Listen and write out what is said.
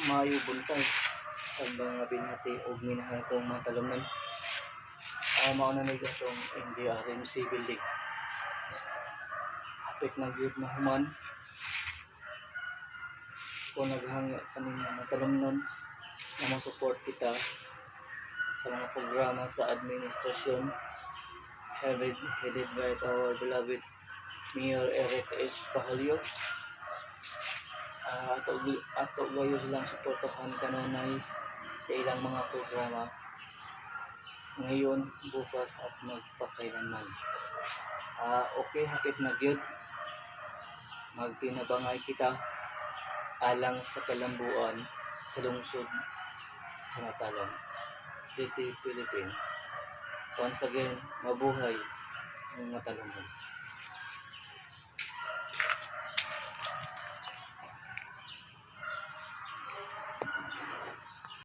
Maayong buntag sa mga binati ug minahal kong mga talumnon. Mao na ni atong NDRMC building. Hapit na gyud mahuman. Kung naghanga kami nga matalumnon na mo-support kita sa mga programa sa administrasyon headed by our beloved Mayor Eric S. Pahalio. Ato gayo silang suportahan kanunay sa ilang mga programa ngayon, bukas at magpakailanman. Okay, hapit na gyud. Magtinabangay kita alang sa kalambuan sa lungsod sa Matalom, Leyte, Philippines. Once again, mabuhay ang Matalomon.